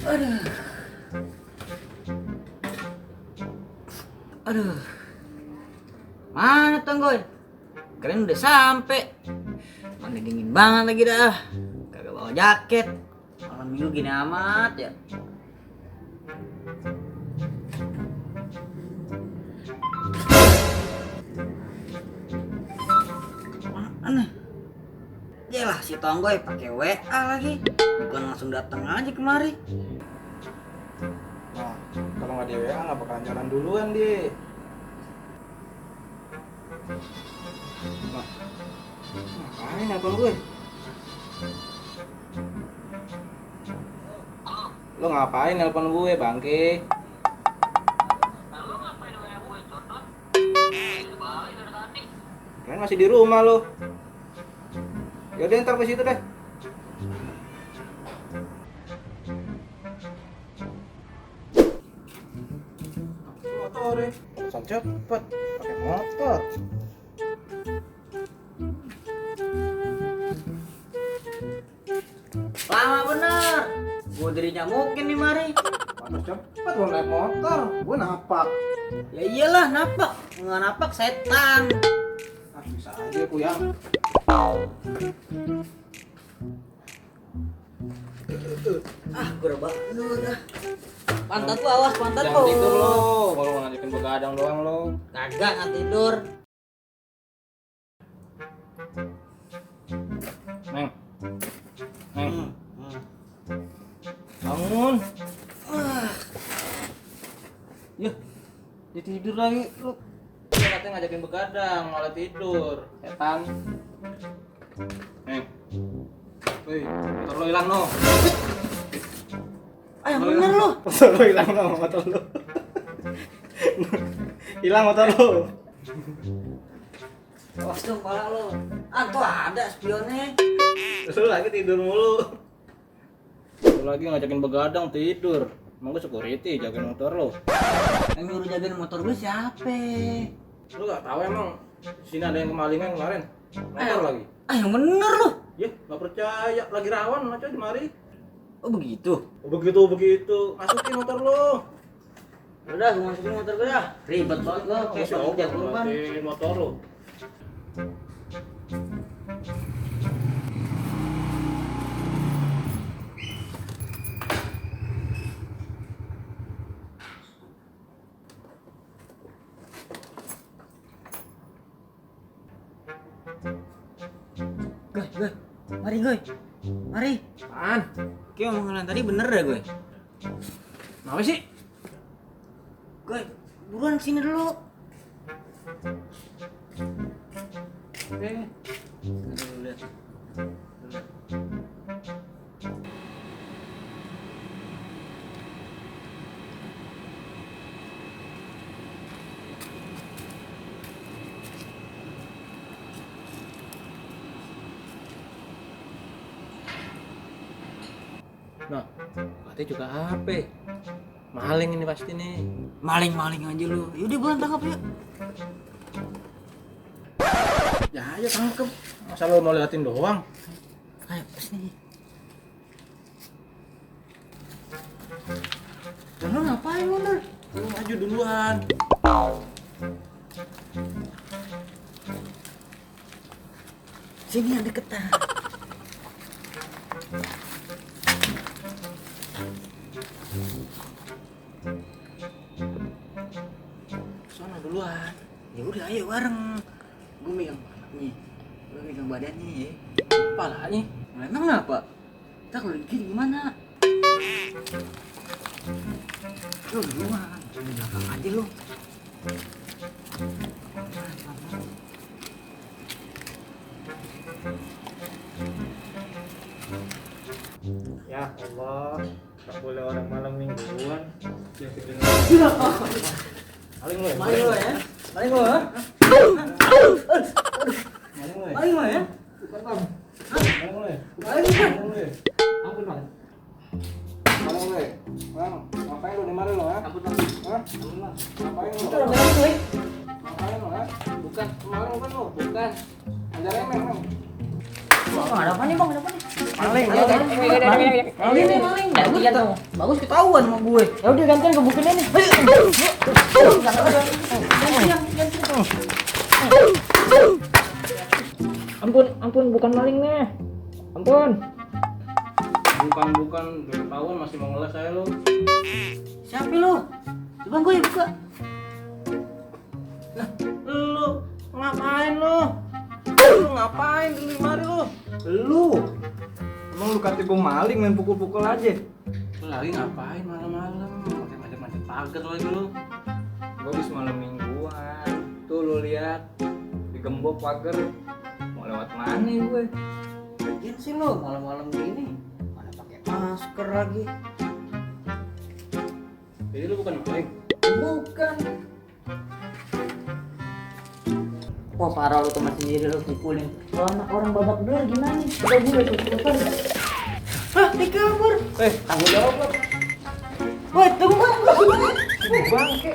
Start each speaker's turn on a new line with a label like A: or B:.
A: Aduh. Aduh. Mana Tonggoy? Keren udah sampai. Mana dingin banget lagi dah. Kagak bawa jaket. Malam minggu gini amat ya. Mana? Yalah si Tonggoy pakai WA lagi. Bukan langsung datang aja kemari.
B: Nah, kalau nggak di WA nggak bakalan jalan duluan dia. Nah, ngapain nelfon gue? Lo ngapain nelfon gue, bangke? Kan masih di rumah lo. Yaudah ntar ke situ deh. Motor deh, urusan cepet, pakai motor.
A: Lama bener. Gue dari nyamukin nih mari.
B: Motor cepet lo naik motor, gue napak.
A: Ya iyalah napak. Nggak napak setan.
B: Ah bisa aja kuyang.
A: Gue udah bangun dah. Pantat lu awas, pantat
B: Jangan
A: lu.
B: tidur lo, kalau ngajakin begadang doang lo.
A: Kagak nggak tidur.
B: Neng, Neng, bangun. Ya, dia tidur lagi lu. Dia katanya ngajakin begadang, malah tidur. Setan. Neng. Wih, motor lo hilang no.
A: Yang bener lu.
B: Motor lo hilang no, motor lo. Hilang motor lo.
A: Awas dong kepala lu. Tuh ada spionnya.
B: Lu lagi tidur mulu. Lu lagi ngajakin begadang tidur. Emang gue security jagain motor lo.
A: Yang nyuruh jagain motor gue siapa?
B: Lu gak tahu emang sini ada yang kemalingan kemarin. Motor lagi.
A: Yang bener lu.
B: Ya, gak percaya. Lagi rawan aja di mari.
A: Oh begitu.
B: Oh, begitu. Masukin motor lo.
A: Udah, gue masukin motor gue dah. Ribet banget lo, kayak suami jago ban.
B: Masukin motor lo.
A: Gue. Mari gue. Mari.
B: Apaan?
A: Kayak omongan tadi bener dah gue.
B: Kenapa sih?
A: Gue, buruan sini dulu.
B: Oke.
A: Aduh, lihat.
B: Nah, berarti juga HP. Maling ini pasti nih.
A: Maling aja lu. Yaudah buruan tangkap yuk.
B: Ya ayo tangkep. Masa lo mau liatin doang?
A: Ayo, sini. Dan lu ngapain mundur?
B: Lu maju duluan.
A: Sini yang deketan.
B: Sana duluan.
A: Ya udah ayo bareng. Gue megang pantatnya. Gue megang badannya ya.
B: Palanya.
A: Nah, emang kenapa? Kita kalau gini gimana? Lu duluan. Di belakang aja lu.
B: Ya Allah, tak boleh orang malam mingguan. Maling lo ya?
A: Maling lu ya? Maling lu ya?
B: Maling lo ya?
A: Maling lu ya?
B: Maling lo ya?
A: Maling lu.
B: Maling lo ya? Ampun bang. Maling lo ya? Bang, ngapain lo di mari lo ya?
A: Ampun bang.
B: Hah? Ngapain lo?
A: Itu udah maling lu ya?
B: Ngapain lo ya?
A: Bukan.
B: Maling kan lo? Bukan. Ajar emang.
A: Bang, ada apa nih bang? Ada apa nih?
B: Maling.
A: Ini maling. Bagus ketahuan sama gue.
C: Ya udah gantian gebukin nih. Ampun, bukan maling nih. Ampun.
B: Bukan udah ketahuan masih mau ngeles saya lo.
A: Siapa lu? Coba gue buka.
B: Lu ngapain lu? Lu ngapain di mari lu? Lu. Emang lu kata gue maling main pukul-pukul aja. Lu lagi ngapain malam-malam? Pakai macet-macet pagar lagi lu. Gue habis malam mingguan. Tuh lu lihat digembok pagar. Mau lewat mana gue?
A: Lagian sih lu malam-malam gini. Mana pakai masker lagi?
B: Jadi lu bukan maling.
A: Bukan. Wah parah lu teman sendiri lu pukulin. Kalau anak orang babak belur gimana nih? Coba gue tukar. Hah, dikabur.
B: Tanggung jawab lu.
A: Woi, tunggu.
B: Bangke.